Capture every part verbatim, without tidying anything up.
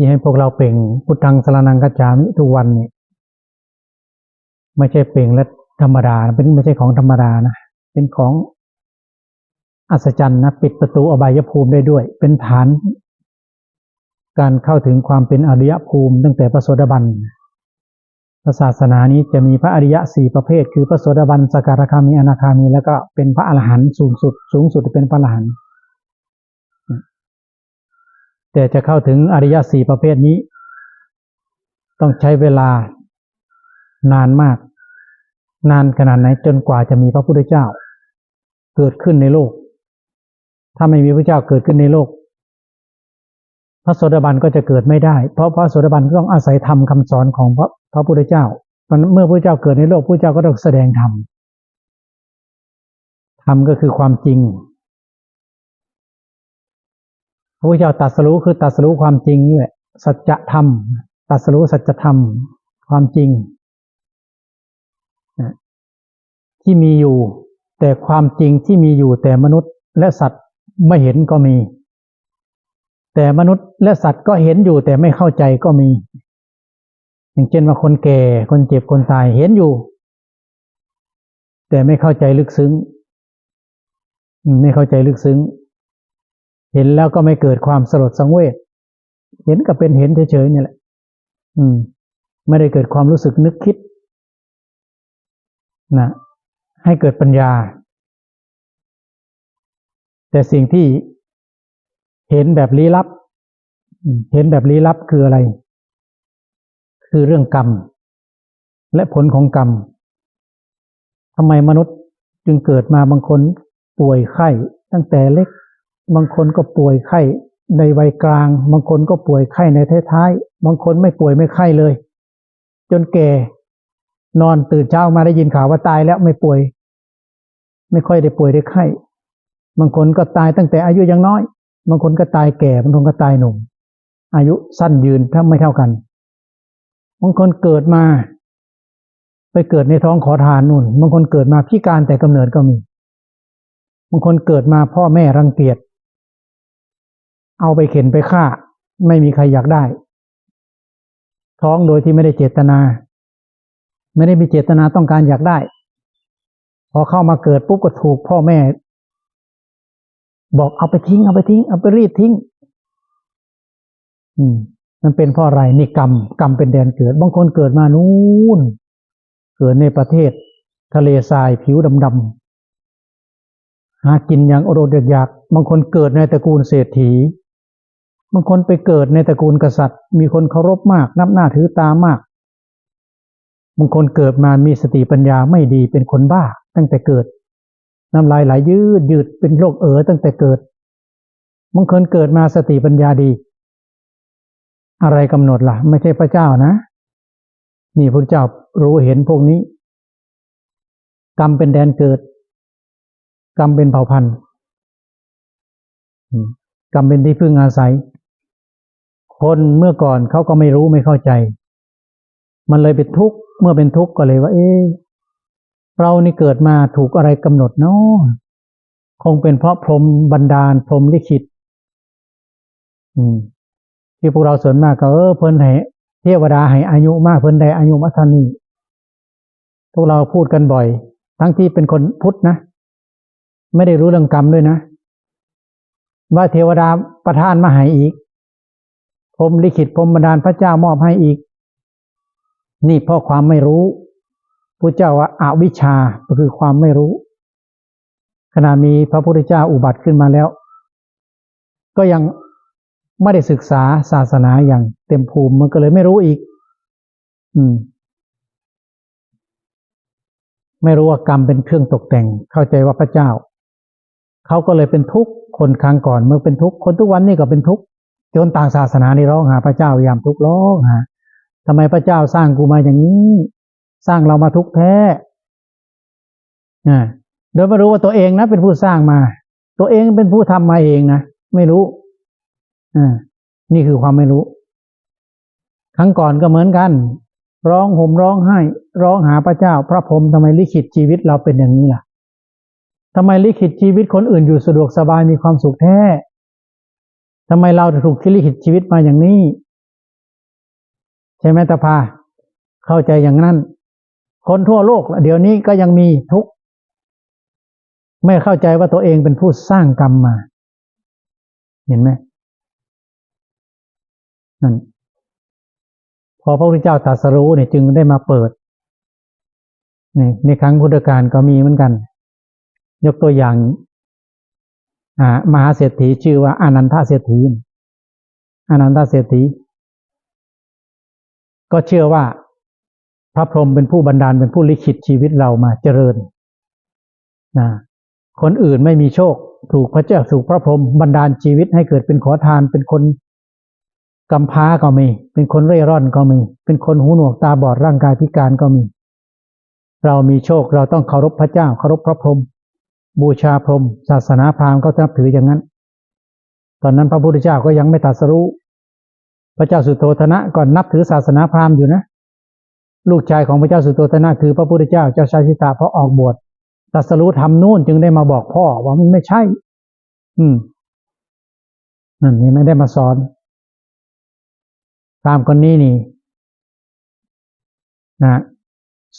ที่ให้พวกเราเปล่งพุทธังสรณังคัจฉามิทุกวันนี่ ไม่ใช่เปล่งและธรรมดานะ เป็น ไม่ใช่ของธรรมดานะ เป็นของอัศจรรย์นะ ปิดประตูอบายภูมิได้ด้วย เป็นฐานการเข้าถึงความเป็นอริยภูมิตั้งแต่พระโสดาบัน พระศาสนานี้จะมีพระอริยะสี่ประเภท คือพระโสดาบัน สกทาคามี อนาคามี แล้วก็เป็นพระอรหันต์สูงสุด สูงสุดเป็นพระอรหันต์ แต่จะเข้าถึงอริยะสี่ประเภทนี้ ต้องใช้เวลานานมาก นานขนาดไหน จนกว่าจะมีพระพุทธเจ้าเกิดขึ้นในโลก ถ้าไม่มีพระเจ้าเกิดขึ้นในโลก พระโสดาบันก็จะเกิดไม่ได้ เพราะพระโสดาบันก็ต้องอาศัยธรรมคำสอนของพระ พระพุทธเจ้า มัน เมื่อพระเจ้าเกิดในโลก พระเจ้าก็ต้องแสดงธรรม ธรรมก็คือความจริง พระพุทธเจ้าตรัสรู้คือตรัสรู้ความจริงนี่แหละ สัจธรรม ตรัสรู้สัจธรรม ความจริงนะ ที่มีอยู่ แต่ความจริงที่มีอยู่แต่มนุษย์และสัตว์ไม่เห็นก็มี แต่มนุษย์และสัตว์ก็เห็นอยู่ แต่ไม่เข้าใจก็มี อย่างเช่นว่าคนแก่ คนเจ็บ คนตายเห็นอยู่ แต่ไม่เข้าใจลึกซึ้ง อืม ไม่เข้าใจลึกซึ้ง เห็นแล้วก็ไม่เกิดความสลดสังเวช เห็นก็เป็นเห็นเฉยๆเนี่ยแหละ อืม ไม่ได้เกิดความรู้สึกนึกคิดนะ ให้เกิดปัญญา แต่สิ่งที่เห็นแบบลี้ลับ อืม เห็นแบบลี้ลับคืออะไร คือเรื่องกรรม และผลของกรรม ทำไมมนุษย์จึงเกิดมา บางคนป่วยไข้ตั้งแต่เล็ก บางคนก็ป่วยไข้ในวัยกลาง บางคนก็ป่วยไข้ในท้ายๆ บางคนไม่ป่วยไม่ไข้เลย จนแก่ นอนตื่นเช้ามาได้ยินข่าวว่าตายแล้ว ไม่ป่วย ไม่ค่อยได้ป่วยได้ไข้ บางคนก็ตายตั้งแต่อายุยังน้อย บางคนก็ตายแก่ บางคนก็ตายหนุ่ม อายุสั้นยืนถ้าไม่เท่ากัน บางคนเกิดมา ไปเกิดในท้องขอทานนู่น บางคนเกิดมาพิการแต่กำเนิดก็มี บางคนเกิดมาพ่อแม่รังเกียจ เอาไปเข็นไปฆ่า ไม่มีใครอยากได้ ท้องโดยที่ไม่ได้เจตนา ไม่ได้มีเจตนาต้องการอยากได้ พอเข้ามาเกิดปุ๊บก็ถูกพ่อแม่ บอกเอาไปทิ้ง เอาไปทิ้ง เอาไปรีดทิ้ง อืม มันเป็นเพราะอะไร นี่กรรม กรรมเป็นแดนเกิด บางคนเกิดมานู่น เกิดในประเทศทะเลทรายผิวดำๆ หากินอย่างอดๆอยากๆ บางคนเกิดในตระกูลเศรษฐี บางคนไปเกิดในตระกูลกษัตริย์ มีคนเคารพมาก นับหน้าถือตามาก บางคนเกิดมามีสติปัญญาไม่ดี เป็นคนบ้าตั้งแต่เกิด น้ำลายไหลยืดยืด เป็นโรคเอ๋อตั้งแต่เกิด บางคนเกิดมาสติปัญญาดี อะไรกำหนดล่ะ ไม่ใช่พระเจ้านะ นี่พระเจ้ารู้เห็นพวกนี้ กรรมเป็นแดนเกิด กรรมเป็นเผ่าพันธุ์ อืม กรรมเป็นที่พึ่งอาศัย คนเมื่อก่อนเขาก็ไม่รู้ไม่เข้าใจ มันเลยเป็นทุกข์ เมื่อเป็นทุกข์ก็เลยว่า เอ๊ะ เรานี่เกิดมาถูกอะไรกำหนดเนาะ คงเป็นเพราะพรหมบันดาล พรหมลิขิต อืม ที่พวกเราส่วนมากก็ เออ เพิ่นให้ เทวดาให้อายุมา เพิ่นได้อายุมาเท่านี้ พวกเราพูดกันบ่อย ทั้งที่เป็นคนพุทธนะ ไม่ได้รู้เรื่องกรรมด้วยนะ ว่าเทวดาประทานมาให้อีก พรหมลิขิต พรหมบันดาล พระเจ้ามอบให้อีก นี่เพราะความไม่รู้ พระเจ้าว่าอวิชชา ก็คือความไม่รู้ ขณะมีพระพุทธเจ้าอุบัติขึ้นมาแล้ว ก็ยังไม่ได้ศึกษาศาสนาอย่างเต็มภูมิ มันก็เลยไม่รู้อีก อืม ไม่รู้ว่ากรรมเป็นเครื่องตกแต่ง เข้าใจว่าพระเจ้า เขาก็เลยเป็นทุกข์ คนครั้งก่อนเมื่อเป็นทุกข์ คนทุกวันนี้ก็เป็นทุกข์ จนต่างศาสนานี่ร้องหาพระเจ้ายามทุกข์ ร้องหา ทำไมพระเจ้าสร้างกูมาอย่างนี้ สร้างเรามาทุกข์แท้ อ่า โดยไม่รู้ว่าตัวเองนะเป็นผู้สร้างมา ตัวเองเป็นผู้ทำมาเองนะ ไม่รู้ อ่า นี่คือความไม่รู้ ครั้งก่อนก็เหมือนกัน ร้องห่มร้องไห้ ร้องหาพระเจ้า พระพรหม ทำไมลิขิตชีวิตเราเป็นอย่างนี้ล่ะ ทำไมลิขิตชีวิตคนอื่นอยู่สะดวกสบายมีความสุขแท้ ทำไมเราถูกลิขิตชีวิตมาอย่างนี้ ใช่ไหมตาพา เข้าใจอย่างนั้น คนทั่วโลกเดี๋ยวนี้ก็ยังมีทุกข์ ไม่เข้าใจว่าตัวเองเป็นผู้สร้างกรรมมา เห็นไหม นั่น พอพระพุทธเจ้าตรัสรู้เนี่ยจึงได้มาเปิด ในในครั้งพุทธกาลก็มีเหมือนกัน ยกตัวอย่าง อ่า มหาเศรษฐีชื่อว่าอานันทเศรษฐี อานันทเศรษฐี ก็เชื่อว่าพระพรหมเป็นผู้บันดาล เป็นผู้ลิขิตชีวิตเรามาเจริญนะ คนอื่นไม่มีโชค ถูกพระเจ้า ถูกพระพรหมบันดาลชีวิตให้เกิดเป็นขอทาน เป็นคนกำพร้าก็มี เป็นคนเร่ร่อนก็มี เป็นคนหูหนวกตาบอดร่างกายพิการก็มี เรามีโชค เราต้องเคารพพระเจ้า เคารพพระพรหม บูชาพรหม ศาสนาพราหมณ์ก็นับถืออย่างนั้น ตอนนั้นพระพุทธเจ้าก็ยังไม่ตรัสรู้ พระเจ้าสุโธทนะก็นับถือศาสนาพราหมณ์อยู่นะ ลูกชายของพระเจ้าสุโธทนะคือพระพุทธเจ้า เจ้าชายสิทธัตถะ พอออกบวช ตรัสรู้ธรรมนู่นจึงได้มาบอกพ่อว่ามันไม่ใช่ อืม นั่นนี่ไม่ได้มาสอน พราหมณ์คนนี้นี่ นะ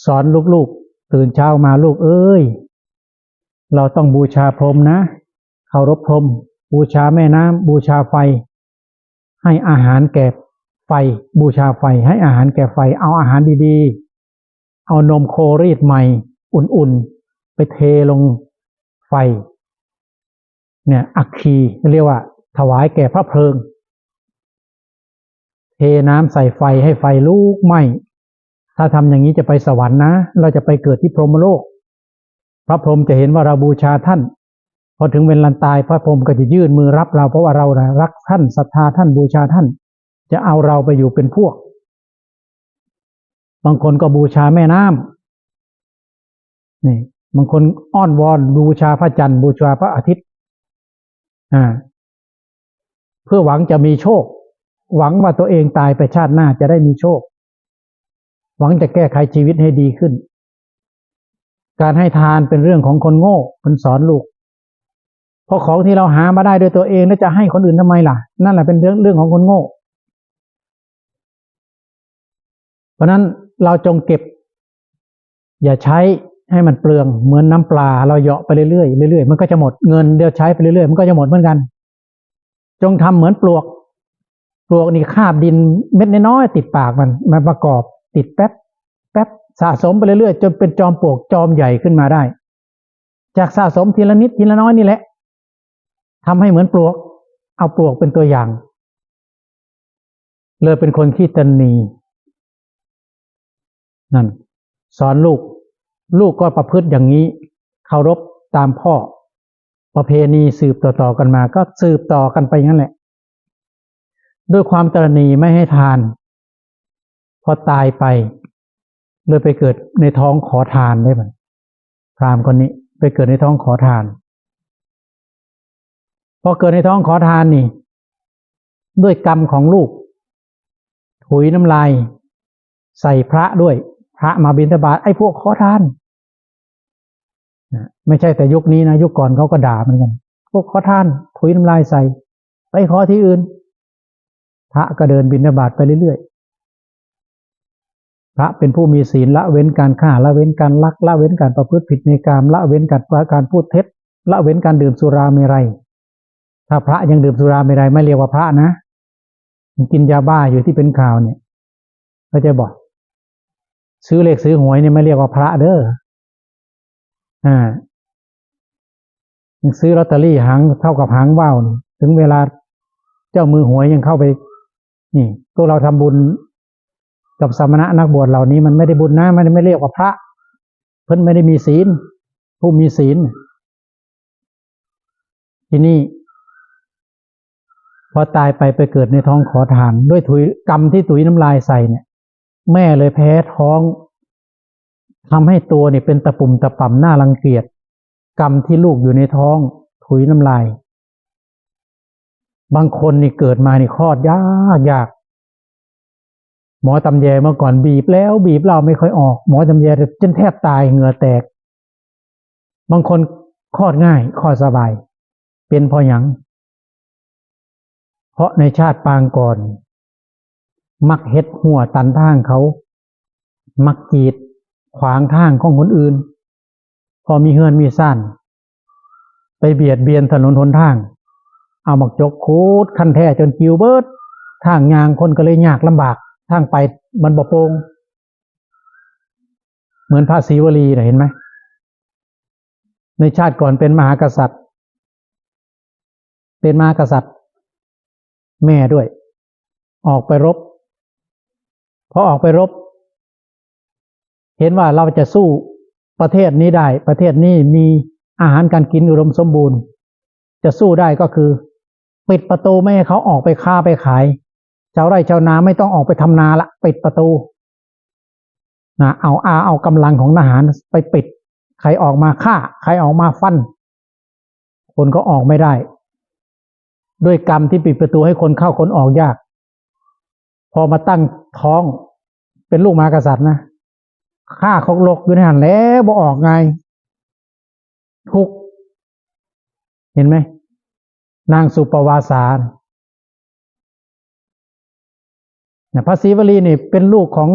สอนลูกๆ ตื่นเช้ามาลูกเอ้ย เราต้องบูชาพรหมนะ เคารพพรหม บูชาแม่น้ำ บูชาไฟ ให้อาหารแก่ไฟ บูชาไฟ ให้อาหารแก่ไฟ เอาอาหารดีๆ เอานมโครีดใหม่ อุ่นๆ ไปเทลงไฟ เนี่ย อัคคีเรียกว่าถวายแก่พระเพลิง เทน้ำใส่ไฟให้ไฟลุกไหม้ ถ้าทำอย่างนี้จะไปสวรรค์นะ เราจะไปเกิดที่พรหมโลก พระพรหมจะเห็นว่าเราบูชาท่าน พอถึงเวลาตายพระพรหมก็จะยื่นมือรับเรา เพราะว่าเรารักท่าน ศรัทธาท่าน บูชาท่าน จะเอาเราไปอยู่เป็นพวก บางคนก็บูชาแม่น้ำ นี่ บางคนอ้อนวอนบูชาพระจันทร์ บูชาพระอาทิตย์ อ่า เพื่อหวังจะมีโชค หวังว่าตัวเองตายไปชาติหน้าจะได้มีโชค หวังจะแก้ไขชีวิตให้ดีขึ้น การให้ทานเป็นเรื่องของคนโง่ มันสอนลูก เพราะของที่เราหามาได้ด้วยตัวเองแล้วจะให้คนอื่นทำไมล่ะ นั่นแหละเป็นเรื่อง เรื่องของคนโง่ เพราะฉะนั้นเราจงเก็บ อย่าใช้ให้มันเปลือง เหมือนน้ำปลา เราเหยาะไปเรื่อยๆ เรื่อยๆ มันก็จะหมด เงินเดียวใช้ไปเรื่อยๆ มันก็จะหมดเหมือนกัน จงทำเหมือนปลวก ปลวกนี่คาบดินเม็ดน้อยๆ ติดปากมัน มันประกอบ ติดแป๊บ แป๊บ สะสมไปเรื่อยๆ จนเป็นจอมปลวกจอมใหญ่ขึ้นมาได้ จากสะสมทีละนิดทีละน้อยนี่แหละ ทำให้เหมือนปลวก เอาปลวกเป็นตัวอย่าง เลยเป็นคนขี้ตระหนี่ นั่น สอนลูก ลูกก็ประพฤติอย่างนี้ เคารพตามพ่อ ประเพณีสืบต่อๆ กันมา ก็สืบต่อกันไปอย่างนั้นแหละ ด้วยความตระหนี่ไม่ให้ทาน พอตายไป เลยไปเกิดในท้องขอทานได้ไหม พราหมณ์คนนี้ไปเกิดในท้องขอทาน พอเกิดในท้องขอทานนี่ ด้วยกรรมของลูก ถุยน้ำลาย ใส่พระด้วย พระมาบิณฑบาต ไอ้พวกขอทาน นะ ไม่ใช่แต่ยุคนี้นะ ยุคก่อนเขาก็ด่าเหมือนกัน พวกขอทาน ถุยน้ำลายใส่ ไปขอที่อื่น พระก็เดินบิณฑบาตไปเรื่อยๆ พระเป็นผู้มีศีล ละเว้นการฆ่า ละเว้นการลัก ละเว้นการประพฤติผิดในกาม ละเว้นการ การพูดเท็จ ละเว้นการดื่มสุราเมรัย ถ้าพระยังดื่มสุราเมรัยไม่เรียกว่าพระนะ มันกินยาบ้าอยู่ที่เป็นข่าวเนี่ย เข้าใจบ่ ซื้อเลขซื้อหวยเนี่ยไม่เรียกว่าพระเด้อ อ่า ยังซื้อลอตเตอรี่หางเท่ากับหางว่าวนี่ ถึงเวลาเจ้ามือหวยยังเข้าไป นี่ พวกเราทำบุญกับสมณะนักบวชเหล่านี้ มันไม่ได้บุญนะ มันไม่เรียกว่าพระ เพิ่นไม่ได้มีศีล ผู้มีศีล ทีนี้ พอตายไปไปเกิดในท้องขอทาน ด้วยถุย กรรมที่ถุยน้ำลายใส่เนี่ย แม่เลยแพ้ท้อง ทำให้ตัวเนี่ยเป็นตะปุ่มตะป่ำน่ารังเกียจ กรรมที่ลูกอยู่ในท้อง ถุยน้ำลาย บางคนนี่เกิดมานี่คลอดยากยาก หมอตำแยเมื่อก่อนบีบแล้วบีบเล่าไม่ค่อยออก หมอตำแยจนแทบตายเหงื่อแตก บางคนคลอดง่ายคลอดสบาย เป็นเพราะหยัง เพราะในชาติปางก่อน มักเฮ็ดฮั้วตันทางเขา มักกีดขวางทางของคนอื่น พอมีเฮือนมีซ่าน ไปเบียดเบียนถนนหนทาง เอาหมากจกขูดคันแท้จนกิ่วเบิด ทางย่างคนก็เลยยากลำบาก ทางไปมันบ่โป่ง เหมือนพระศรีวลีนะ เห็นไหม ในชาติก่อนเป็นมหากษัตริย์ เป็นมหากษัตริย์ แม่ด้วย ออกไปรบ พอออกไปรบ เห็นว่าเราจะสู้ประเทศนี้ได้ ประเทศนี้มีอาหารการกินอุดมสมบูรณ์ จะสู้ได้ก็คือ ปิดประตูไม่ให้เขาออกไปค้าไปขาย ชาวไร่ชาวนาไม่ต้องออกไปทำนาละ ปิดประตูนะ เอาอาเอากำลังของทหารไปปิด ใครออกมาฆ่า ใครออกมาฟัน คนก็ออกไม่ได้ ด้วยกรรมที่ปิดประตูให้คนเข้าคนออกยาก พอมาตั้งท้องเป็นลูกมหากษัตริย์นะ ฆ่าคกลกอยู่ในหั้นแหละ บ่ออกง่าย ทุกข์ เห็นไหม นางสุปวาสาเนี่ย พระศรีวลีนี่เป็นลูกของ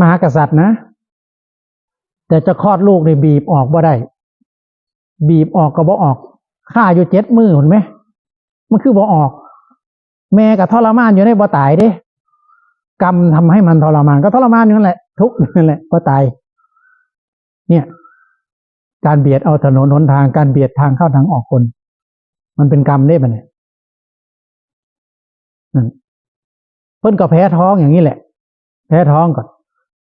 มหากษัตริย์นะ แต่จะคลอดลูกนี่บีบออกบ่ได้ บีบออกก็บ่ออก ฆ่าอยู่เจ็ดมื้อ เห็นไหม มันคือบ่ออก แม่ก็ทรมานอยู่ในบ่ตายเด้ กรรมทำให้มันทรมาน ก็ทรมานอยู่นั่นแหละ ทุกข์อยู่นั่นแหละ บ่ตาย เนี่ย การเบียดเอาถนนหนทาง การเบียดทางเข้าทางออกคน มันเป็นกรรมเด้บัดนี้ นั่น เพิ่นก็แพ้ท้องอย่างนี้แหละ แพ้ท้องก่อน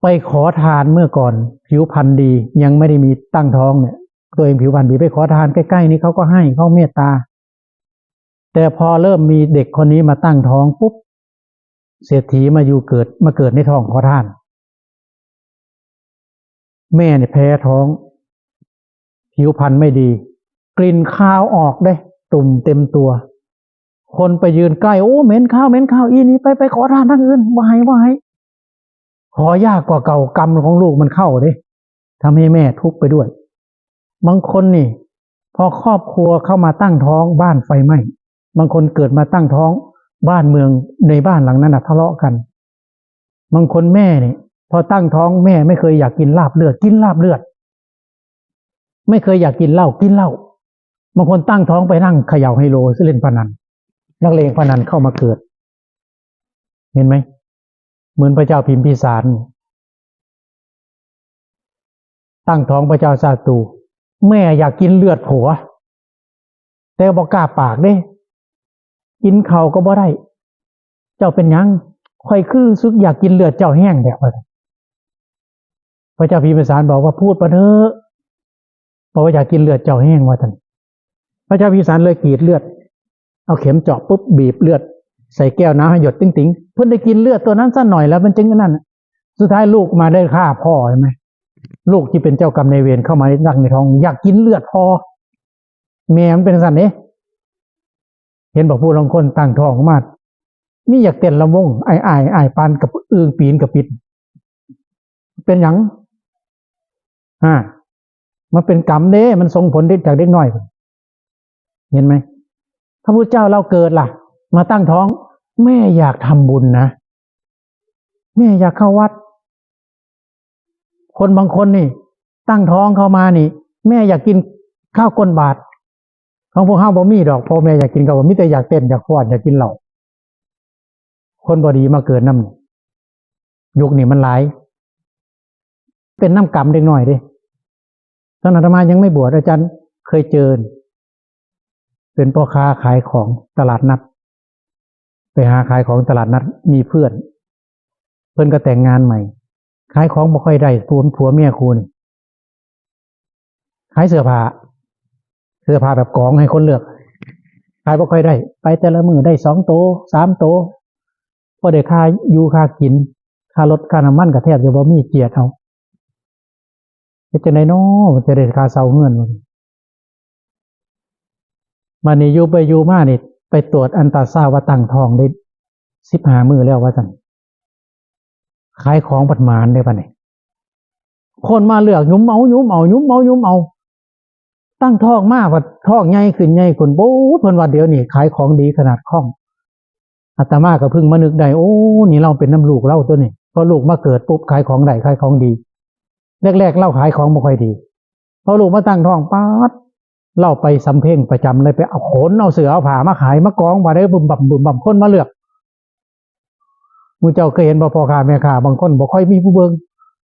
ไปขอทานเมื่อก่อน ผิวพรรณดี ยังไม่ได้มีตั้งท้องเนี่ย ตัวเองผิวพรรณดี ไปขอทานใกล้ๆนี่เขาก็ให้ เขาเมตตา แต่พอเริ่มมีเด็กคนนี้มาตั้งท้องปุ๊บ เศรษฐีมาอยู่เกิด มาเกิดในท้องขอทาน แม่เนี่ยแพ้ท้อง ผิวพรรณไม่ดี กลิ่นคาวออกเด้ ตุ่มเต็มตัว คนไปยืนใกล้ โอ้ เหม็นคาว เหม็นคาว อีนี่ไป ไปขอทานทางอื่น บ่ให้ บ่ให้ ขอยากกว่าเก่า กรรมของลูกมันเข้าเด้ ทำให้แม่ทุกข์ไปด้วย บางคนนี่ พอครอบครัวเข้ามาตั้งท้อง บ้านไฟไหม้ บางคนเกิดมาตั้งท้อง บ้านเมืองในบ้านหลังนั้นน่ะทะเลาะกัน บางคนแม่นี่ พอตั้งท้องแม่ไม่เคยอยากกินลาบเลือด กินลาบเลือด ไม่เคยอยากกินเหล้า กินเหล้า บางคนตั้งท้องไปนั่งเขย่าไฮโล เล่นพนัน นักเลงพนันเข้ามาเกิด เห็นไหม เหมือนพระเจ้าพิมพิสาร ตั้งท้องพระเจ้าชาตรู แม่อยากกินเลือดผัว แต่บ่กล้าปากเด้ กินข้าวก็บ่ได้ เจ้าเป็นหยัง ข้อยคือรู้สึกอยากกินเลือดเจ้าแฮงแท้ ว่าซั่น พระเจ้าพิมพิสารบอกว่า พูดไปเถอะ เพราะว่าอยากกินเลือดเจ้าแฮง ว่าซั่น พระเจ้าพิมพิสารเลยกรีดเลือด เอาเข็มเจาะปุ๊บ บีบเลือดใส่แก้วน้ำให้หยดติ๊งๆ เพิ่นได้กินเลือดตัวนั้นสักหน่อยแล้วมันจึงอันนั้นน่ะ สุดท้ายลูกมาได้ฆ่าพ่อ เห็นไหม ลูกที่เป็นเจ้ากรรมนายเวรเข้ามาในร่างในท้อง อยากกินเลือดพ่อ แม่มันเป็นซั่นเด้ เห็นบอกผู้ลางคนตั้งท้องออกมา มีอยากเต้นลำวง อ้ายๆๆ ปานกับอึ่งปีนกะปิด เป็นหยัง อ่า มันเป็นกรรมเด้ มันส่งผลจากเด็กน้อย เห็นไหม พระพุทธเจ้าเราเกิดล่ะ มาตั้งท้อง แม่อยากทำบุญนะ แม่อยากเข้าวัด คนบางคนนี่ ตั้งท้องเข้ามานี่ แม่อยากกินข้าวก้นบาตร ของพวกเฮาบ่มีดอก พ่อแม่อยากกินข้าว มีแต่อยากเต้น อยากฟ้อน อยากกินเหล้า คนบ่ดีมาเกิดนำ ยุคนี้มันหลาย เป็นนำกรรมเด็กน้อยเด้ ตอนอาตมายังไม่บวช อาจารย์เคยเจอ เป็นพ่อค้าขายของตลาดนัด ไปหาขายของตลาดนัด มีเพื่อน เพื่อนก็แต่งงานใหม่ ขายของบ่ค่อยได้ ผัว ผัวเมียคู่นี่ ขายเสื้อผ้า เสื้อผ้าแบบกองให้คนเลือก ขายบ่ค่อยได้ ไปแต่ละมื้อได้สองโต สามโต พอได้ค่าอยู่ค่ากิน ค่ารถค่าน้ำมันก็แทบจะบ่มี เจียดเอา เฮ็ดจั่งใดน้อ มันจะได้ค่าเช่าเฮือน บัดนี้อยู่ไปอยู่มานี่ ไปตรวจอัลตราซาวด์ว่าตั้งท้องได้สิบห้ามื้อแล้ว ว่าซั่น ขายของผัดหมานเด้บัดนี้ คนมาเลือก หยุมเอา หยุมเอา หยุมเอา หยุมเอา ตั้งท้องมา ผัดท้องใหญ่ขึ้น ใหญ่ขึ้น โอ้ย เพิ่นว่าเดี๋ยวนี้ขายของดีขนาดคล่อง อาตมาก็เพิ่งมานึกได้ โอ้ นี่ลาวเป็นนำลูกลาวตัวนี้ พอลูกมาเกิดปุ๊บ ขายของได้ ขายของดี แรกๆลาวขายของบ่ค่อยดี พอลูกมาตั้งท้อง ป๊าด ลาวไปสำเพ็งประจำเลย ไปเอาขนเอาเสื้อเอาผ้ามาขาย มากองไว้ได้ บึมบั่มบึมบั่ม คนมาเลือก หมู่เจ้าเคยเห็นบ่ พ่อค้าแม่ค้าบางคนบ่ค่อยมีผู้เบิ่ง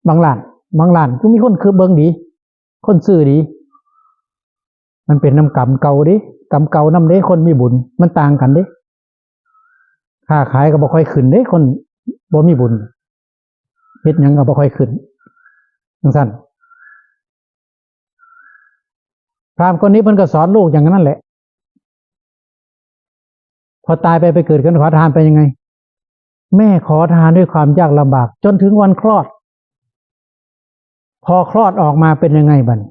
บางร้าน บางร้านคือมีคนคือเบิ่งดี คนซื้อดี มันเป็นนำกรรมเก่าเด้ กรรมเก่านำเด้ คนมีบุญ มันต่างกันเด้ ค้าขายก็บ่ค่อยขึ้นเด้ คนบ่มีบุญ เฮ็ดหยังก็บ่ค่อยขึ้น จั่งซั้น พราหมณ์คนนี้เพิ่นก็สอนลูกอย่างนั้นแหละ พอตายไป ไปเกิดเป็นขอทานเป็นยังไง แม่ขอทานด้วยความยากลำบาก จนถึงวันคลอด พอคลอดออกมาเป็นยังไงบัดนี้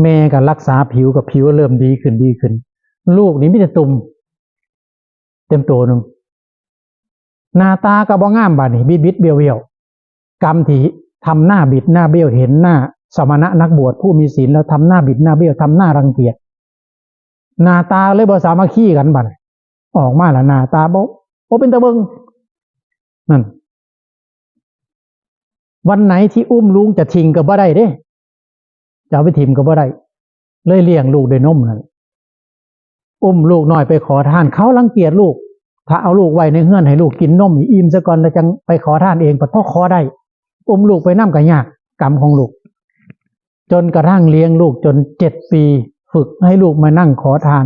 แม่ก็รักษาผิว กับผิวเริ่มดีขึ้น ดีขึ้น ลูกนี่มีแต่ตุ่ม เต็มตัวหนึ่ง หน้าตาก็บ่งามบัดนี้ บิดๆเบี้ยวๆ กรรมที่ทำหน้าบิดหน้าเบี้ยว เห็นหน้าสมณะนักบวชผู้มีศีลแล้วทำหน้าบิดหน้าเบี้ยว ทำหน้ารังเกียจ หน้าตาเลยบ่สามัคคีกันบัดนี้ ออกมาแล้วหน้าตาบ่ บ่เป็นตาเบิ่ง นั่น วันไหนที่อุ้มลูกจะทิ้งก็บ่ได้เด้ จะเอาไปถิ่มก็บ่ได้ เลยเลี้ยงลูกด้วยนมนั่น อุ้มลูกน้อยไปขอทาน เขารังเกียจลูก ถ้าเอาลูกไว้ในเฮือนให้ลูกกินนมให้อิ่มซะก่อน แล้วจั่งไปขอทานเอง บัดพอขอได้ อุ้มลูกไปนำก็ยาก กรรมของลูก จนกระทั่งเลี้ยงลูกจนเจ็ดปี ฝึกให้ลูกมานั่งขอทาน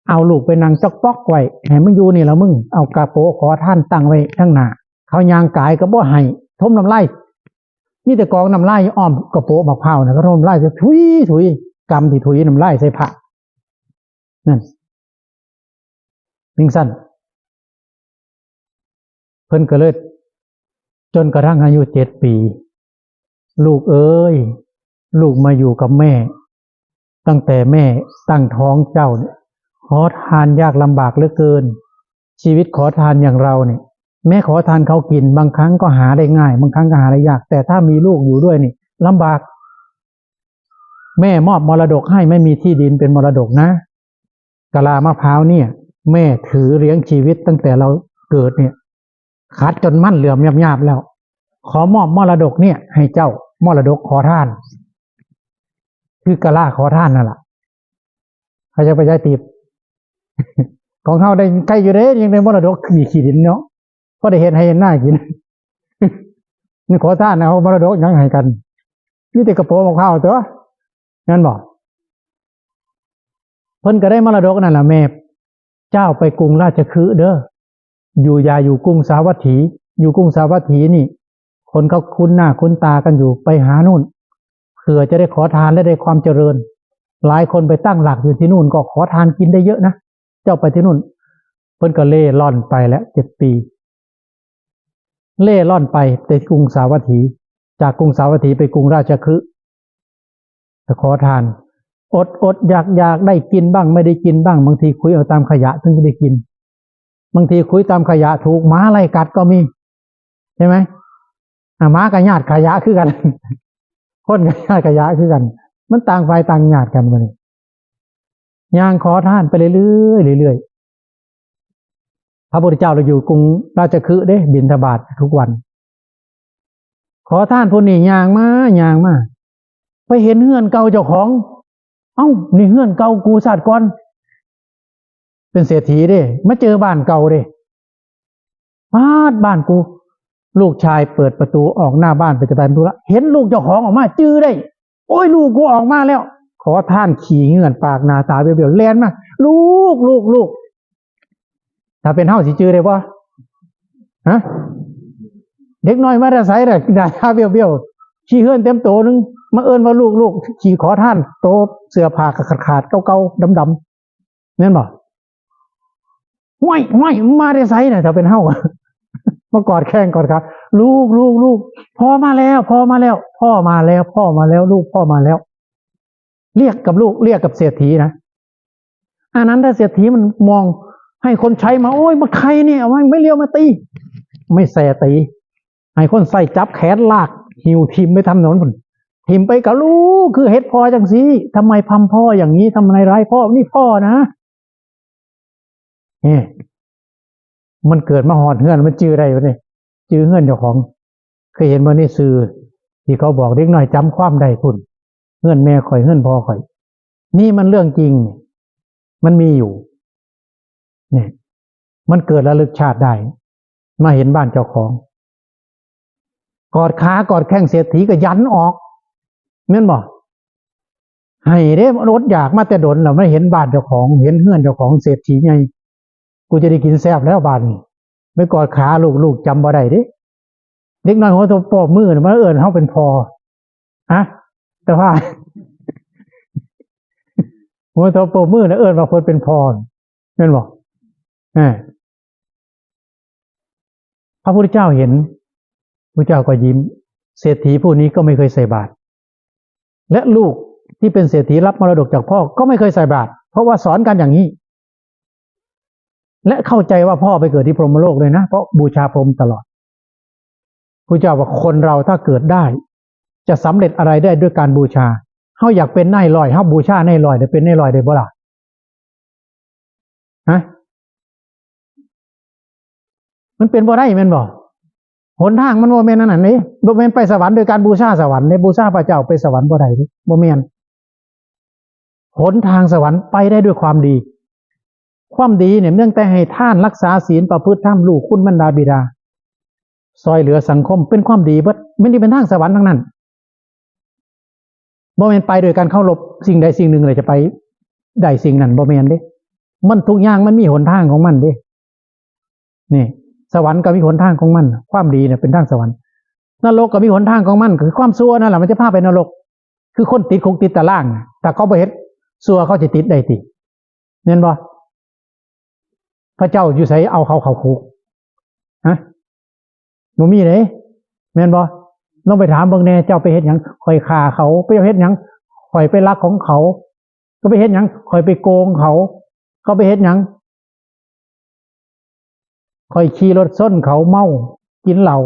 เอาลูกไปนั่งจ๊อกป๊อกไว้ ให้มันอยู่นี่ละมึง เอากระโปรงขอทานตั้งไว้ข้างหน้า เขาย่างกายก็บ่ให้ ถมน้ำลาย มีแต่กองน้ำลายอ้อมกระโปรงบักพร้าวน่ะ ก็ถมน้ำลาย ถุย ถุย กรรมที่ถุยน้ำลายใส่พระ นั่น จั่งซั้น เพิ่นก็เลย จนกระทั่งอายุเจ็ดปี ลูกเอ้ย ลูกมาอยู่กับแม่ ตั้งแต่แม่ตั้งท้องเจ้าเนี่ย ขอทานยากลำบากเหลือเกิน ชีวิตขอทานอย่างเราเนี่ย แม่ขอทานเขากิน บางครั้งก็หาได้ง่าย บางครั้งก็หาได้ยาก แต่ถ้ามีลูกอยู่ด้วยนี่ลำบาก แม่มอบมรดกให้ ไม่มีที่ดินเป็นมรดกนะ กะลามะพร้าวเนี่ย แม่ถือเลี้ยงชีวิตตั้งแต่เราเกิดเนี่ย ขัดจนมันเหลือมหยาบๆแล้ว ขอมอบมรดกเนี่ย ให้เจ้า มรดกขอทาน คือกะลาขอทานนั่นล่ะ เขาจะไปย้ายติบ ของเฮาได้ใครอยู่เด้ ยังได้มรดกขี้ขี้ดินเนาะ พอได้เฮ็ดไฮ่เฮ็ดนากิน นี่ขอทานนะ เอามรดกหยังให้กัน มีแต่กระโปรงบักพร้าวตัว แม่นบ่ เพิ่นก็ได้มรดกนั่นล่ะแม่ เจ้าไปกรุงราชคฤห์เด้อ อยู่ อย่าอยู่กรุงสาวัตถี อยู่กรุงสาวัตถีนี่ คนเขาคุ้นหน้าคุ้นตากันอยู่ ไปหานู่น เผื่อจะได้ขอทานและได้ความเจริญ หลายคนไปตั้งหลักอยู่ที่นู่นก็ขอทานกินได้เยอะนะ เจ้าไปที่นู่น เพิ่นก็เล่ร่อนไปแล้วเจ็ดปี เล่ร่อนไปแต่กรุงสาวัตถี จากกรุงสาวัตถีไปกรุงราชคฤห์ แต่ขอทาน อดอดอยากอยาก ได้กินบ้างไม่ได้กินบ้าง บางทีคุยเอาตามขยะถึงจะได้กิน บางทีคุยตามขยะถูกหมาไล่กัดก็มี ใช่ไหม อ่ะ หมากับญาติขยะคือกัน คนกับญาติขยะคือกัน มันต่างฝ่ายต่างญาติกันมาเลย ย่างขอทานไปเรื่อยๆเรื่อยๆ พระพุทธเจ้าเราอยู่กรุงราชคฤห์เด้ บิณฑบาตทุกวัน ขอทานผู้นี้ย่างมาย่างมา ไปเห็นเฮือนเก่าเจ้าของ เอ้า นี่เฮือนเก่ากูชาติก่อน เป็นเศรษฐีเด้ มาเจอบ้านเก่าเด้ บ้าน บ้านกู ลูกชายเปิดประตูออกหน้าบ้านไปจะไปธุระ เห็นลูกเจ้าของออกมา จื้อได้ โอ้ย ลูกกูออกมาแล้ว ขอทานขี้เหงื่อนปากหน้าตาเบี้ยวๆ แล่นมา ลูก ลูก ลูก ถ้าเป็นเฮาสิจื้อได้บ่ ฮะ เด็กน้อยมาแต่ไสล่ะ หน้าตาเบี้ยวๆ ขี้เหงื่อนเต็มโตนึง มาเอิ้นว่าลูก ลูก ขี้ขอทาน โตเสื้อผ้าขาดๆ เก่าๆ ดำๆ แม่นบ่ ห้วย ห้วย มาแต่ไสน่ะ ถ้าเป็นเฮา มากอดแข้งกอดขา ลูก ลูก ลูก พ่อมาแล้ว พ่อมาแล้ว พ่อมาแล้ว พ่อมาแล้ว ลูก พ่อมาแล้ว เรียกกับลูก เรียกกับเศรษฐีนะ อานันทเศรษฐีมันมอง ให้คนใช้มา โอ้ย มาใครเนี่ย เอาไม้เรียวมาตี ไม่แส่ตี ให้คนใส่จับแขนลาก หิ้วถิ่มไปทำถนนพุ่น ถิ่มไปกับลูก คือเฮ็ดพ่อจังซี่ ทำไมทำพ่ออย่างนี้ ทำไมร้ายพ่อ นี่พ่อนะ นี่ มันเกิดมาฮอดเฮือนมันจื่อได้บ่นี่ จื่อเฮือนเจ้าของ เคยเห็นบ่ในสื่อ ที่เขาบอกเด็กน้อยจำความได้พุ้น เฮือนแม่ข่อย เฮือนพ่อข่อย นี่มันเรื่องจริง มันมีอยู่ เนี่ย มันเกิดระลึกชาติได้ มาเห็นบ้านเจ้าของ กอดขากอดแข้งเศรษฐีก็ยันออก แม่นบ่ ให้เด้ มันอดอยากมาแต่ดนแล้ว มาเห็นบ้านเจ้าของ เห็นเฮือนเจ้าของเศรษฐีใหญ่ กูจะได้กินแซ่บแล้วบาดนี้ ไปกอดขาลูก ลูกจำบ่ได้เด้ เด็กน้อยหัวโตปรบมือน่ะ มันเอิ้นเฮาเป็นพ่อ ฮะ แต่ว่า หัวโตปรบมือน่ะ เอิ้นว่าเพิ่นเป็นพ่อ แม่นบ่ อ่า พระพุทธเจ้าเห็น พระเจ้าก็ยิ้ม เศรษฐีผู้นี้ก็ไม่เคยใส่บาตร และลูกที่เป็นเศรษฐีรับมรดกจากพ่อก็ไม่เคยใส่บาตร เพราะว่าสอนกันอย่างนี้ และเข้าใจว่าพ่อไปเกิดที่พรหมโลกเลยนะ เพราะบูชาพรหมตลอด พระเจ้าว่าคนเราถ้าเกิดได้ จะสำเร็จอะไรได้ด้วยการบูชา เฮาอยากเป็นนายร้อย เฮาบูชานายร้อย ได้เป็นนายร้อยได้บ่ล่ะ ฮะ มันเป็นบ่ได้แม่นบ่ หนทางมันบ่แม่นอันนั้นเด้ บ่แม่นไปสวรรค์โดยการบูชาสวรรค์เด้ บูชาพระเจ้าไปสวรรค์บ่ได้เด้ บ่แม่น หนทางสวรรค์ไปได้ด้วยความดี ความดีเนี่ย เนื่องแต่ให้ทาน รักษาศีล ประพฤติธรรม รู้คุณมารดาบิดา ซอยเหลือสังคม เป็นความดีเบิด มันนี่เป็นทางสวรรค์ทั้งนั้น บ่แม่นไปโดยการเคารพสิ่งใดสิ่งหนึ่งเลยจะไปได้สิ่งนั้น บ่แม่นเด้ มันทุกอย่างมันมีหนทางของมันเด้ นี่ สวรรค์ก็มีหนทางของมัน ความดีเนี่ยเป็นทางสวรรค์ นรกก็มีหนทางของมัน คือความชั่วนั่นแหละมันจะพาไปนรก คือคนติดคุกติดตารางน่ะ ถ้าเขาบ่เฮ็ดชั่วเขาจะติดได้ติ แม่นบ่ พระเจ้าอยู่ไสเอาเขาเข้าคุก ฮะ บ่มีเด้ แม่นบ่ ลองไปถามเบิ่งแหน่ เจ้าไปเฮ็ดหยัง ข้อยฆ่าเขา ไปเฮ็ดหยัง ข้อยไปลักของเขา ก็ไปเฮ็ดหยัง ข้อยไปโกงเขา เขาไปเฮ็ดหยัง ข้อยขี่รถชนเขา เมา กินเหล้า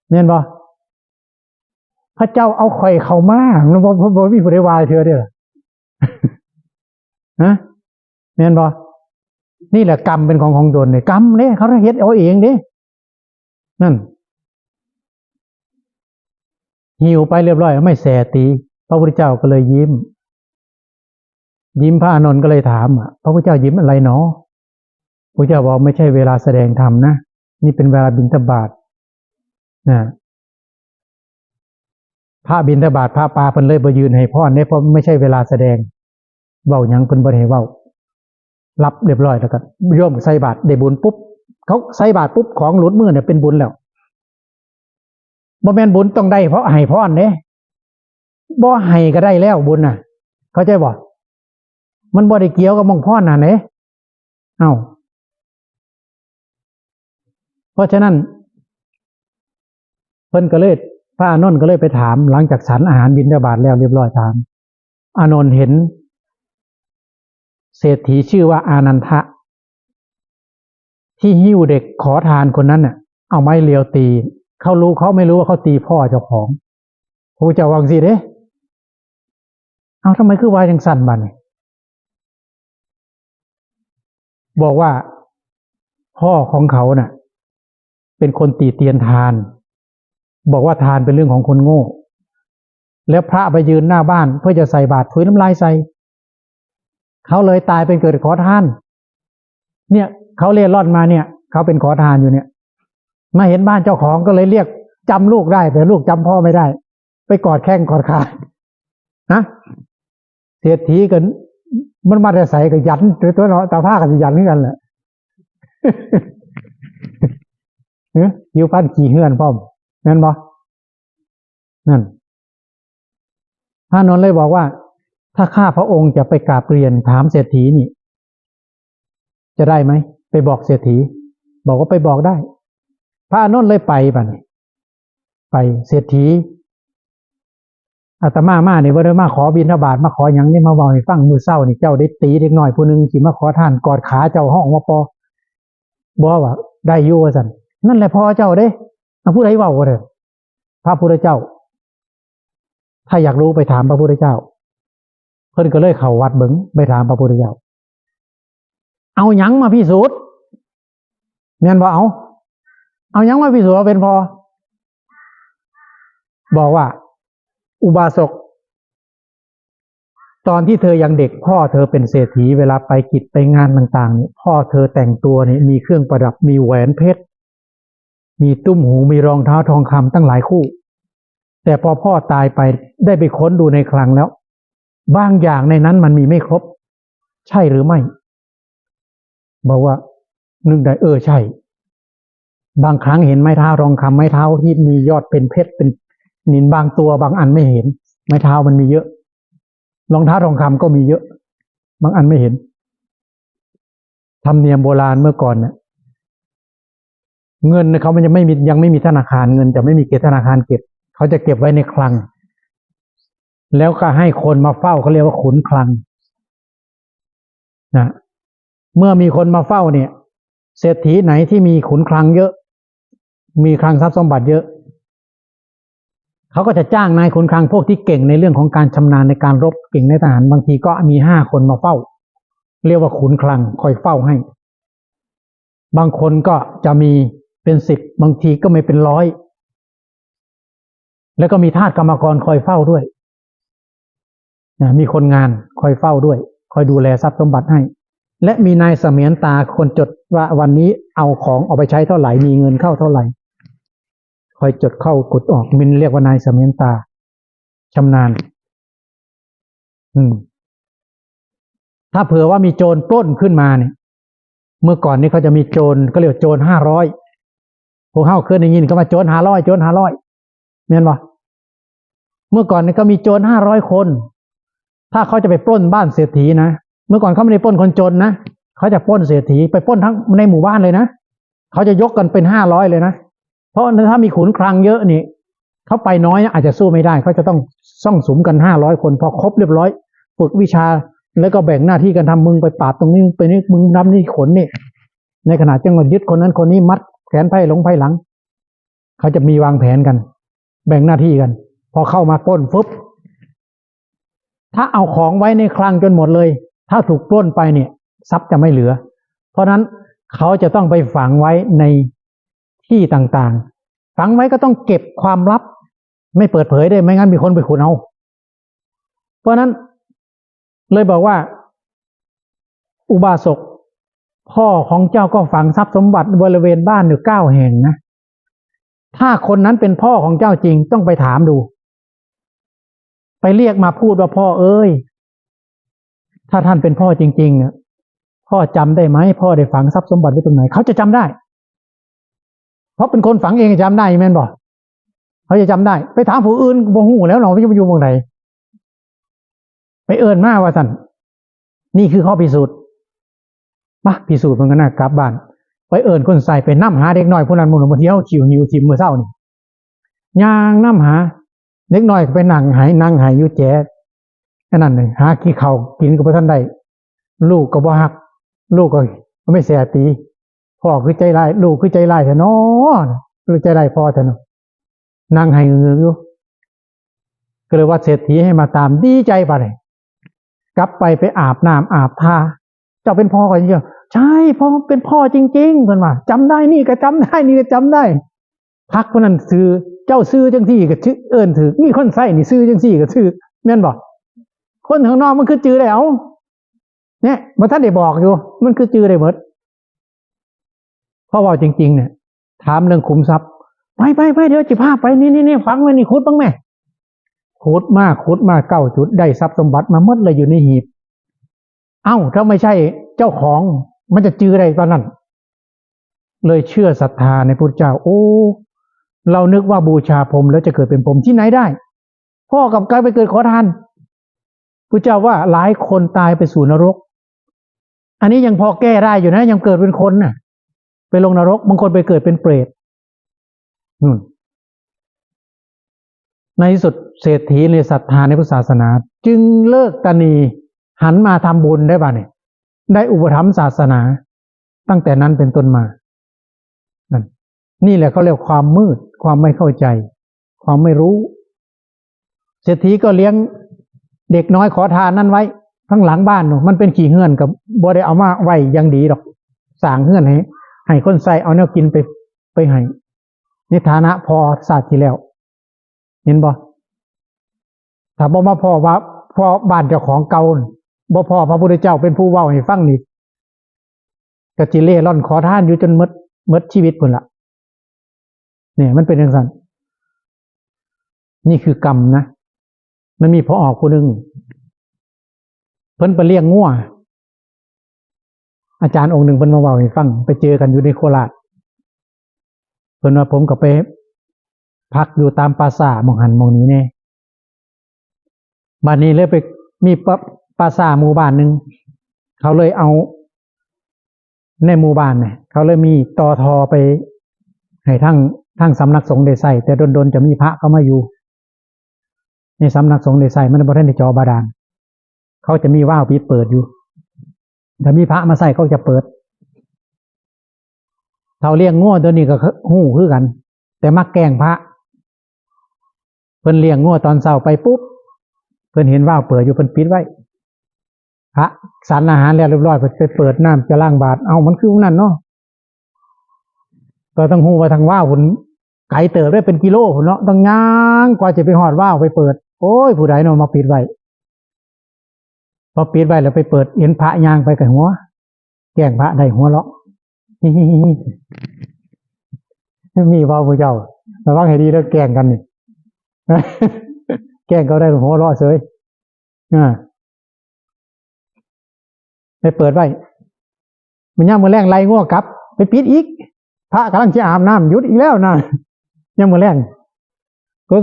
แม่นบ่ พระเจ้าเอาข้อยเข้ามา มันบ่ บ่ บ่มีผู้ใดว่าเทื่อเด้อ ฮะ แม่นบ่ นี่แหละกรรมเป็นของของตนเนี่ย กรรมเนี่ย เขาเฮ็ดเอาเองเด้ นั่น หิ้วไปเรียบร้อย ไม่แสตี พระพุทธเจ้าก็เลยยิ้ม ยิ้ม พระอานนท์ก็เลยถามอ่ะ พระพุทธเจ้ายิ้มอะไรหนอ พระพุทธเจ้าบอกไม่ใช่เวลาแสดงธรรมนะ นี่เป็นเวลาบิณฑบาตนะ พระบิณฑบาต พระป่าเพิ่นเลยบ่ยืนให้พรเด้ เพราะไม่ใช่เวลาแสดง เว้าหยังเพิ่นบ่ได้ให้เว้า รับเรียบร้อยแล้วก็โยมใส่บาตรได้บุญปุ๊บ เขาใส่บาตรปุ๊บ ของหลุดมือเนี่ยเป็นบุญแล้ว บ่แม่นบุญต้องได้เพราะให้พรเด้ บ่ให้ก็ได้แล้วบุญน่ะ เข้าใจบ่ มันบ่ได้เกี่ยวกับหม่องพรนั่นเด้ เอ้า เพราะฉะนั้น เพิ่นก็เลย พระอานนท์ก็เลยไปถาม หลังจากฉันอาหารบิณฑบาตแล้วเรียบร้อย ถาม อานนท์เห็น เศรษฐีชื่อว่าอานันทะ ที่หิ้วเด็กขอทานคนนั้นน่ะ เอาไม้เรียวตี เขารู้เขาไม่รู้ว่าเขาตีพ่อเจ้าของ พระพุทธเจ้าว่าจั่งซี้เด้ เอา ทำไมคือว่าจั่งซั่นบัดนี้ บอกว่าพ่อของเขาน่ะ เป็นคนติเตียนทาน บอกว่าทานเป็นเรื่องของคนโง่ แล้วพระไปยืนหน้าบ้านเพื่อจะใส่บาตรถุยน้ำลายใส่ เขาเลยตายเป็นเกิดขอทาน เนี่ย เขาเร่ร่อนมาเนี่ย เขาเป็นขอทานอยู่เนี่ย มาเห็นบ้านเจ้าของก็เลยเรียกจำลูกได้ แต่ลูกจำพ่อไม่ได้ ไปกอดแข้งกอดขา ฮะ เศรษฐีก็ มันมาแต่ไสก็ยันตัวเนาะ ตาผ้าก็สิยันคือกันแหละ เอ้อ อยู่พันขี้เฮือนพร้อม แม่นบ่ นั่น พระอานนท์เลยบอกว่า ถ้าข้าพระองค์จะไปกราบเรียนถามเศรษฐีนี่ จะได้ไหม ไปบอกเศรษฐี บอกว่าไปบอกได้ พระอานนท์เลยไปบัดนี้ ไป เศรษฐี อาตมามานี่บ่ได้มาขอบิณฑบาต มาขอหยังนี่ มาเว้าให้ฟัง มื้อเช้านี่เจ้าได้ตีเด็กน้อยผู้หนึ่งที่มาขอทาน กอดขาเจ้าฮ้องว่าปอ บ่ ว่าได้อยู่ว่าซั่น นั่นแหละพ่อเจ้าเด้ เอา ผู้ใดเว้าว่าเด้อ พระพุทธเจ้า ถ้าอยากรู้ไปถามพระพุทธเจ้า เพิ่นก็เลยเข้าวัดเบิ่ง ไปถามพระพุทธเจ้า เอาหยังมาพิสูจน์ แม่นบ่ เอา เอาหยังมาพิสูจน์ว่าเป็นพ่อ บอกว่า อุบาสก ตอนที่เธอยังเด็ก พ่อเธอเป็นเศรษฐี เวลาไปกิจไปงานต่างๆเนี่ย พ่อเธอแต่งตัวเนี่ยมีเครื่องประดับ มีแหวนเพชร มีตุ้มหู มีรองเท้าทองคำตั้งหลายคู่ แต่พอพ่อตายไป ได้ไปค้นดูในคลังแล้ว บางอย่างในนั้นมันมีไม่ครบ ใช่หรือไม่ บอกว่า นึกได้ เออ ใช่ บางครั้งเห็นไม้เท้าทองคำ ไม้เท้าที่มียอดเป็นเพชรเป็นนิล บางตัว บางอันไม่เห็น ไม้เท้ามันมีเยอะ รองเท้าทองคำก็มีเยอะ บางอันไม่เห็น ธรรมเนียมโบราณเมื่อก่อนเนี่ย เงินเขามันยังไม่มี ยังไม่มีธนาคาร เงินจะไม่มีเก็บธนาคารเก็บ เขาจะเก็บไว้ในคลัง แล้วก็ให้คนมาเฝ้า เขาเรียกว่าขุนคลังนะ เมื่อมีคนมาเฝ้าเนี่ย เศรษฐีไหนที่มีขุนคลังเยอะ มีคลังทรัพย์สมบัติเยอะ เขาก็จะจ้างนายขุนคลัง พวกที่เก่งในเรื่องของการชำนาญในการรบ เก่งในทหาร บางทีก็มีห้าคนมาเฝ้า เรียกว่าขุนคลังคอยเฝ้าให้ บางคนก็จะมีเป็นสิบ บางทีก็ไม่เป็นร้อย แล้วก็มีทาสกรรมกรคอยเฝ้าด้วยนะ มีคนงานคอยเฝ้าด้วย คอยดูแลทรัพย์สมบัติให้ และมีนายเสมียนตาคนจดว่าวันนี้เอาของออกไปใช้เท่าไหร่ มีเงินเข้าเท่าไหร่ คอยจดเข้ากดออก มันเรียกว่านายเสมียนตา ชำนาญ อืม ถ้าเผื่อว่ามีโจรปล้นขึ้นมาเนี่ย เมื่อก่อนนี้เขาจะมีโจร ก็เรียกว่าโจรห้าร้อย พวกเฮาเคยได้ยินคำว่าโจรห้าร้อย โจรห้าร้อย แม่นบ่ เมื่อก่อนนี้ก็มีโจรห้าร้อยคน ถ้าเขาจะไปปล้นบ้านเศรษฐีนะ เมื่อก่อนเขาไม่ได้ปล้นคนจนนะ เขาจะปล้นเศรษฐี ไปปล้นทั้งในหมู่บ้านเลยนะ เขาจะยกกันเป็นห้าร้อยเลยนะ เพราะถ้ามีขุนคลังเยอะนี่ เขาไปน้อยอาจจะสู้ไม่ได้ เขาจะต้องซ่องสุมกันห้าร้อยคน พอครบเรียบร้อย ฝึกวิชา แล้วก็แบ่งหน้าที่กันทำ มึงไปปราบตรงนี้ มึงไปนี่ มึงทำนี่ขนนี่ ในขณะจังหวะยึดคนนั้นคนนี้ มัดแขนไพร่หลงไพร่หลัง เขาจะมีวางแผนกัน แบ่งหน้าที่กัน พอเข้ามาปล้นปุ๊บ ถ้าเอาของไว้ในคลังจนหมดเลย ถ้าถูกปล้นไปเนี่ย ทรัพย์จะไม่เหลือ เพราะฉะนั้นเขาจะต้องไปฝังไว้ในที่ต่างๆ ฝังไว้ก็ต้องเก็บความลับ ไม่เปิดเผยได้ ไม่งั้นมีคนไปขุดเอา เพราะฉะนั้นเลยบอกว่า อุบาสก พ่อของเจ้าก็ฝังทรัพย์สมบัติบริเวณบ้านอยู่เก้าแห่งนะ ถ้าคนนั้นเป็นพ่อของเจ้าจริง ต้องไปถามดู ไปเรียกมาพูดว่า พ่อเอ้ย ถ้าท่านเป็นพ่อจริงๆเนี่ย พ่อจำได้ไหม พ่อได้ฝังทรัพย์สมบัติไว้ตรงไหน เขาจะจำได้ เพราะเป็นคนฝังเองจำได้แม่นบ่ เขาจะจำได้ ไปถามผู้อื่นบ่ฮู้แล้วเนาะ ว่าอยู่หม่องใด ไปเอิ้นมาว่าซั่น นี่คือข้อพิสูจน์ มาพิสูจน์มันก็น่ากลับบ้าน ไปเอิ้นคนใส่ ไปนำหาเด็กน้อยผู้นั้น มื้อนี้ที่เฮาคิวหิวทิ่มมื้อเช้านี่ ย่างนำหา เด็กน้อยก็ไปนั่งไห้ นั่งไห้อยู่แจ อันนั้นน่ะ หากินข้าวกินก็บ่ทันได้ ลูกก็บ่ฮัก ลูกก็ไม่แสตี พ่อคือใจร้าย ลูกคือใจร้ายแท้น้อ ลูกใจร้ายพ่อแท้น้อ นั่งไห้เงือกๆอยู่ ก็เลยว่าเศรษฐีให้มาตาม ดีใจปานใด กลับไปไปอาบน้ำอาบท่า เจ้าเป็นพ่อข้อยจริงๆ ใช่ พ่อเป็นพ่อจริงๆ เพิ่นว่า จำได้ นี่ก็จำได้ นี่ก็จำได้ ทักผู้นั้นชื่อ เจ้าชื่อจังซี่ก็ชื่อ เอิ้นถืก มีคนใส่นี่ชื่อจังซี่ก็ชื่อ แม่นบ่ คนข้างนอกมันคือจื่อได้ เอ้า เนี่ย บ่ทันได้บอกอยู่ มันคือจื่อได้หมด เพราะว่าจริงๆ เนี่ย ถามเรื่องขุมทรัพย์ ไปๆๆ เดี๋ยวสิพาไป นี่ๆๆ ฝังไว้นี่ ขุดเบิ่งแม่ ขุดมา ขุดมาเก้าจุด ได้ทรัพย์สมบัติมาหมดเลยอยู่ในหีบ เอ้า ถ้าไม่ใช่เจ้าของ มันจะจื่อได้ตอนนั้น เลยเชื่อศรัทธาในพุทธเจ้า โอ้ เรานึกว่าบูชาพรหมแล้วจะเกิดเป็นพรหมที่ไหนได้ พ่อกลับกลายไปเกิดขอทาน พุทธเจ้าว่าหลายคนตายไปสู่นรก อันนี้ยังพอแก้ได้อยู่นะ ยังเกิดเป็นคนน่ะ ไปลงนรก บางคนไปเกิดเป็นเปรต นู่น ในที่สุดเศรษฐีในศรัทธาในพุทธศาสนา จึงเลิกตนี หันมาทำบุญได้ป่ะเนี่ย ได้อุปถัมภ์ศาสนา ตั้งแต่นั้นเป็นต้นมา นั่น นี่แหละเขาเรียกความมืด ความไม่เข้าใจ ความไม่รู้ เศรษฐีก็เลี้ยงเด็กน้อยขอทานนั่นไว้ ข้างหลังบ้านนู่น มันเป็นขี้เฮือน ก็บ่ได้เอามาไว้อย่างดีดอก สร้างเฮือนให้ ให้คนใส่เอาแนวกินไป ไปให้ ในฐานะพ่อชาติที่แล้ว เห็นบ่ ถ้าบ่มาพ่อว่า พ่อบ้านเจ้าของเก่า บ่พ่อพระพุทธเจ้าเป็นผู้เว้าให้ฟังนี่ ก็สิเร่ร่อนขอทานอยู่จนหมด หมดชีวิตพุ่นละ เนี่ย มันเป็นจังซั่น นี่คือกรรมนะ มันมีพ่อออกผู้หนึ่ง เพิ่นไปเลี้ยงงัว อาจารย์องค์หนึ่งเพิ่นมาเว้าให้ฟัง ไปเจอกันอยู่ในโคราช เพิ่นว่าผมก็ไปพักอยู่ตามป่าช้าหม่องหั้นหม่องนี้แน่ บัดนี้เลยไปมีป่า ป่าช้าหมู่บ้านหนึ่ง เขาเลยเอา ในหมู่บ้านเนี่ย เขาเลยมีต่อทอไปให้ทาง ทางสำนักสงฆ์ได้ใช้ แต่ดนๆจะมีพระเข้ามาอยู่ ในสำนักสงฆ์ได้ใช้ มันบ่ทันได้เจาะบาดาล เขาจะมีวาล์วปิดเปิดอยู่ ถ้ามีพระมาใช้เขาจะเปิด เฒ่าเลี้ยงงัวตัวนี้ก็ฮู้คือกัน แต่มักแกล้งพระ เพิ่นเลี้ยงงัวตอนเช้าไปปุ๊บ เพิ่นเห็นวาล์วเปิดอยู่ เพิ่นปิดไว้ พระฉันอาหารแล้วเรียบร้อย เพิ่นไปเปิดน้ำจะล้างบาตร เอ้า มันคือนั่นเนาะ ก็ต้องฮู้ว่าทางวาล์วพุ่นไกลเติบได้เป็นกิโลพุ่นเนาะ ต้องย่างกว่าจะไปฮอดวาล์วไปเปิด โอ้ย ผู้ใดเนาะมาปิดไว้ พอปิดไว้แล้วไปเปิด เห็นพระย่างไปก็หัว แกล้งพระได้หัวเราะ มีเว้าผู้เจ้า ระวังให้ดีเด้อ แกล้งกันนี่ แกล้งเขาได้หัวเราะเฉย อ่า ไปเปิดไว้ มันยามมื้อแลงไล่งัวกลับ ไปปิดอีก พระกำลังสิอาบน้ำ หยุดอีกแล้วนะ ยามมื้อแลง ก็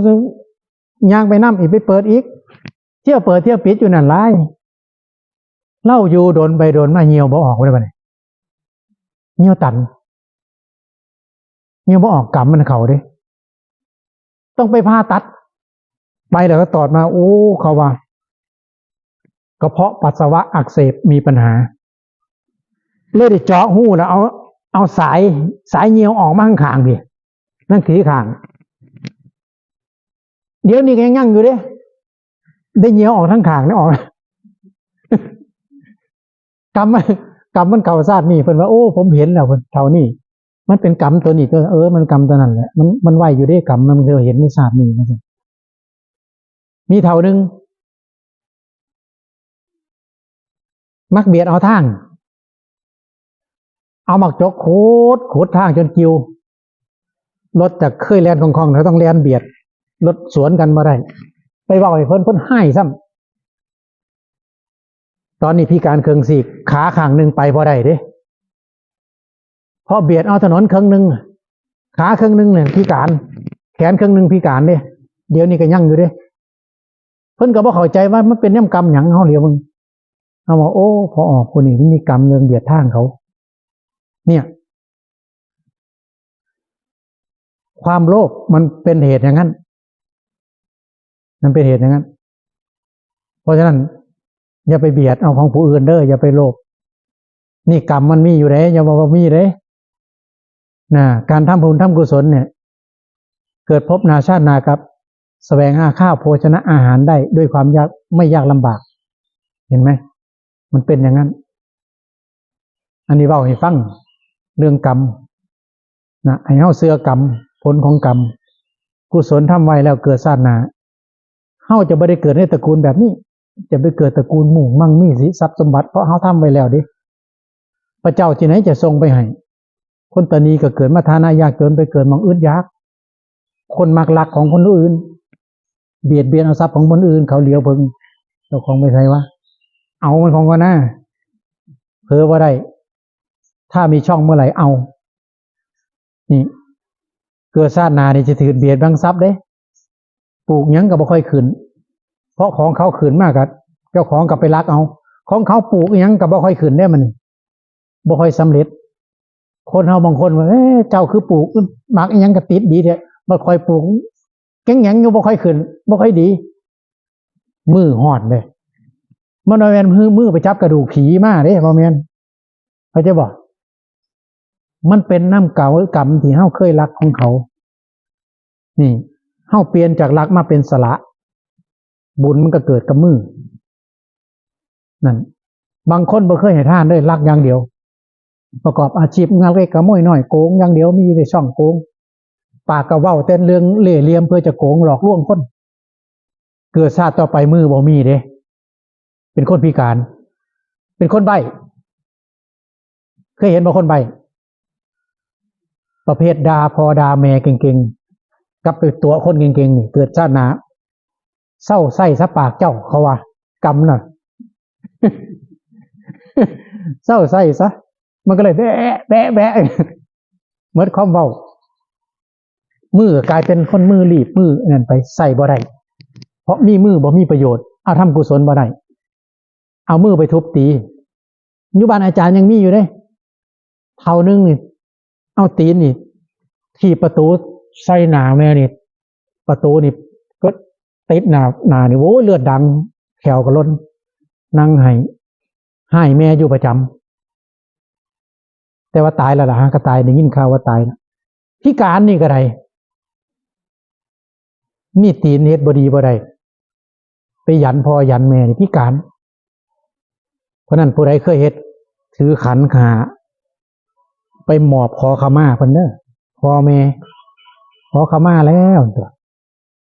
ย่างไปนำอีก ไปเปิดอีก เที่ยวเปิดเที่ยวปิดอยู่นั่นหลาย ลาวอยู่ดนไปดนมา เหี่ยวบ่ออกเลยบัดนี้ เหี่ยวตัน เหี่ยวบ่ออก กรรมมันเข้าเด้ ต้องไปผ่าตัด ไปแล้วก็ตรวจมา โอ้ เขาว่า กระเพาะปัสสาวะอักเสบมีปัญหา เลยได้เจาะหูแล้วเอา เอาสาย สายเหี่ยวออกมาข้างๆ พี้ นั่นคือข้าง เดี๋ยวนี้ก็ยังยั่งอยู่เด้ ได้เหี่ยวออกทั้งข้างนี่ออก กรรมมัน กรรมมันเข้าชาตินี้ เพิ่นว่า โอ้ ผมเห็นแล้ว เพิ่น เฒ่านี้ มันเป็นกรรมตัวนี้ตัว เออ มันกรรมตัวนั้นแหละ มัน มันไวอยู่เด้ กรรมมัน เดี๋ยวเห็นในชาตินี้ ว่าซั่น มีเฒ่าหนึ่ง มักเบียดเอาทาง เอาหมากจกขุด ขุดทางจนกิ่ว รถจากเคยแล่นคล่องๆ เขาต้องแล่นเบียด รถสวนกันบ่ได้ ไปเว้าให้เพิ่น เพิ่นฮ้ายซ้ำ ตอนนี้พิการเครื่องซีก ขาข้างหนึ่งไปบ่ได้เด้ เพราะเบียดเอาถนนเครื่องหนึ่ง ขาเครื่องหนึ่งเนี่ยพิการ แขนเครื่องหนึ่งพิการเด้ เดี๋ยวนี้ก็ยังอยู่เด้ เพิ่นก็บ่เข้าใจว่ามันเป็นนำกรรมหยัง เฮาเหลียวเบิ่ง เฮาว่า โอ้ พ่อออกผู้นี้มันมีกรรมเรื่องเบียดทางเขา เนี่ย ความโลภมันเป็นเหตุอย่างนั้น มันเป็นเหตุอย่างนั้น เพราะฉะนั้น อย่าไปเบียดเอาของผู้อื่นเด้อ อย่าไปโลภ นี่กรรมมันมีอยู่เด้ อย่าว่าบ่มีเด้ นะ การทำบุญทำกุศลเนี่ย เกิดภพหน้าชาติหน้ากับ แสวงหาข้าวโภชนะอาหารได้ด้วยความยาก ไม่ยากลำบาก เห็นไหม มันเป็นอย่างนั้น อันนี้เว้าให้ฟัง เรื่องกรรม นะ ให้เฮาเชื่อกรรม ผลของกรรม กุศลทำไว้แล้วเกิดชาติหน้า เฮาจะบ่ได้เกิดในตระกูลแบบนี้ จะไปเกิดตระกูลมุ่งมั่งมีสิทรัพย์สมบัติ เพราะเฮาทำไว้แล้วเด้ พระเจ้าที่ไหนจะส่งไปให้ คนตานีก็เกิดมาฐานะยากจน ไปเกิดหม่องอึดอยาก คนมักลักของคนอื่น เบียดเบียนเอาทรัพย์ของคนอื่น เขาเหลียวเบิ่ง เจ้าของไปไสวะ เอามันของก่อนนะ เผลอบ่ได้ ถ้ามีช่องเมื่อไหร่เอา นี่ เกิดชาติหน้านี่จะถือเบียดบังทรัพย์เด้ ปลูกหยังก็บ่ค่อยขึ้น เพราะของเขาขึ้นมากะ เจ้าของก็ไปลักเอา ของเขาปลูกอิหยังก็บ่ค่อยขึ้นได้มันนี่ บ่ค่อยสำเร็จ คนเฮาบางคนว่า เอ้ย เจ้าคือปลูกหมากอิหยังก็ติดดีแท้ บ่ค่อยปลูก แข็งแหงอยู่ บ่ค่อยขึ้น บ่ค่อยดี มือฮอดเลย มันบ่แม่นมือ มือไปจับกระดูกผีมาเด้ บ่แม่น เข้าใจบ่ มันเป็นนำเก่ากรรมที่เฮาเคยลักของเขา นี่ เฮาเปลี่ยนจากลักมาเป็นสละ บุญมันก็เกิดกับมือ นั่น บางคนบ่เคยให้ทานเลย ลักอย่างเดียว ประกอบอาชีพงานเล็กขโมยน้อย โกงอย่างเดียว มีแต่ซ่องโกง ปากก็เว้าแต่เรื่องเล่ห์เหลี่ยมเพื่อจะโกงหลอกลวงคน เกิดชาติต่อไปมือบ่มีเด้ เป็นคนพิการ เป็นคนใบ้ เคยเห็นบ่คนใบ้ ประเภทด่าพ่อด่าแม่เก่งๆ กับไปตั๋วคนเก่งๆ นี่ เกิดชาติหน้า เซาใซ้ซะปากเจ้า เขาว่า กรรมน่ะ เซาใซ้ซะ มันก็เลยแบะแบะแบะ หมดความเว้า มือกลายเป็นคนมือลีบ มืออันนั้นไป ใซ้บ่ได้ เพราะมีมือบ่มีประโยชน์ เอาทำกุศลบ่ได้ เอามือไปทุบตี อยู่บ้านอาจารย์ยังมีอยู่เด้ เฒ่าหนึ่งนี่ เอาตีนนี่ ถีบประตูใส่หน้าแม่นี่ ประตูนี่ก็ติดหน้า หน้านี่ โอ้ย เลือดดัง แข้วก็หล่น นั่งไห้ ไห้แม่อยู่ประจำ แต่ว่าตายแล้วล่ะ หากะตาย ได้ยินข่าวว่าตายแล้ว พิการนี่ก็ได้ มีตีนเฮ็ดบ่ดีบ่ได้ ไปหยันพ่อหยันแม่นี่พิการ เพราะนั้นผู้ใดเคยเฮ็ด ถือขันห้า ไปมอบขอขมาเพิ่นเด้อ พ่อแม่ ขอขมาแล้ว